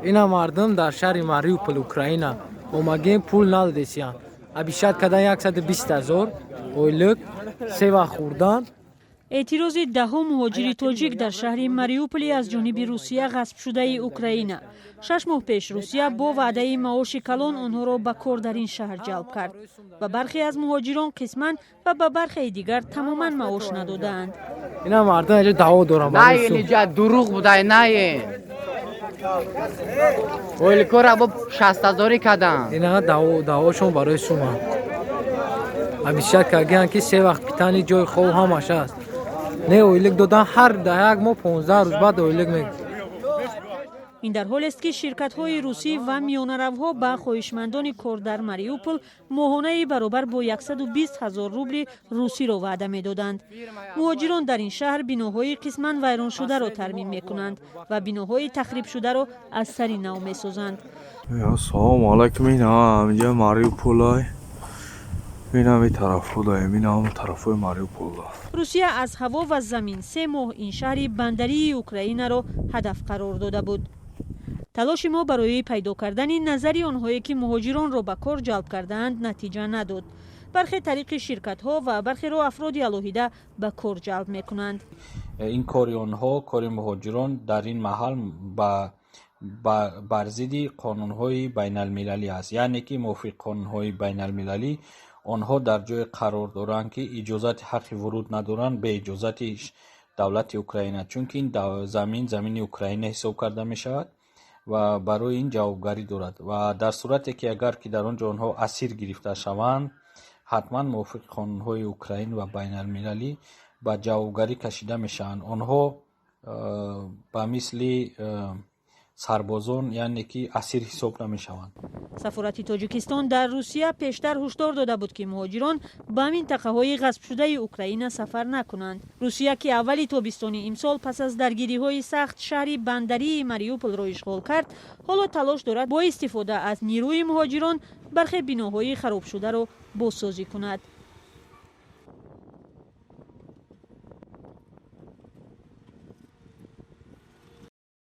Ина мардум дар шаҳри Мариупол, Украина, омагем, пул надодесиян. Обещать кардан 120 000 ойлик, се вақт хӯрдан. Эътирози даҳҳо муҳоҷири тоҷик дар шаҳри Мариуполи аз ҷониби Русия ғасбшудаи Украина. 6 моҳ пеш Русия бо ваъдаи маоши калон онҳоро ба кор дар ин шаҳр ҷалб кард. Ба бархе аз муҳоҷирон қисман ва ба бархеи дигар тамоман маош надодаанд. Ина мардум инҷо даъво доранд барои На сум. Инҷа дурӯғ будай, нае ойликора бо шастҳазорӣ карданд. Ина даъвошон барои сума. Обещать кардагиянд, ки се вақт питание, ҷои хоб, ҳамаш аст. Не, ойлик додан ҳар да як моҳ, 15 рӯз баъд ойлик ме. Ин дар ҳолест, ки ширкатҳои русӣ ва миёнаравҳо ба хоҳишмандони кор дар Мариупол моҳонаи баробар бо 120 ҳазор рубли русиро ваъда медоданд. Муҳоҷирон дар ин шаҳр биноҳои қисман вайроншударо тармим мекунанд ва биноҳои тахрибшударо аз сари нав месозанд. Салому алайкум. Ина инҷа Мариуполай, инами тарафҳо, инам тарафҳои Мариуполда. Русия аз ҳаво ва замин 3 моҳ ин шаҳри бандарии Украинаро ҳадаф қарор дода буд. Талоши мо барои пайдо кардани назари онҳое, ки муҳоҷиронро ба кор ҷалб кардаанд, натиҷа надод. Бархе тариқи ширкатҳо ва бархеро афроди алоҳида ба кор ҷалб мекунанд. Ин кори онҳо, кори муҳоҷирон дар ин маҳал бар зидди қонунҳои байналмилалӣ аст, яъне ки мувофиқи қонунҳои байналмилалӣ онҳо дар ҷое қарор доранд, ки иҷозати ҳаққи вуруд надоранд бе иҷозати давлати Украина, чунки ин замин замини Украина ҳисоб карда мешавад ва барои ин ҷавобгарӣ дорад. Ва дар сурате ки агар ки дар он ҷо онҳо асир гирифта шаванд, ҳатман мувофиқи қонунҳои Украин ва байналмилалӣ ба ҷавобгарӣ кашида мешаванд. Онҳо ба мисли сарбозон, яъне ки асир ҳисоб намешаванд. Сафорати Тоҷикистон дар Русия пештар ҳушдор дода буд, ки муҳоҷирон ба минтақаҳои ғасбшудаи Украина сафар накунанд. Русия, ки аввали тобистони имсол пас аз даргириҳои сахт шаҳри бандарии Мариуполро ишғол кард, ҳоло талош дорад бо истифода аз нирӯи муҳоҷирон бархе биноҳои харобшударо бозсозӣ кунад.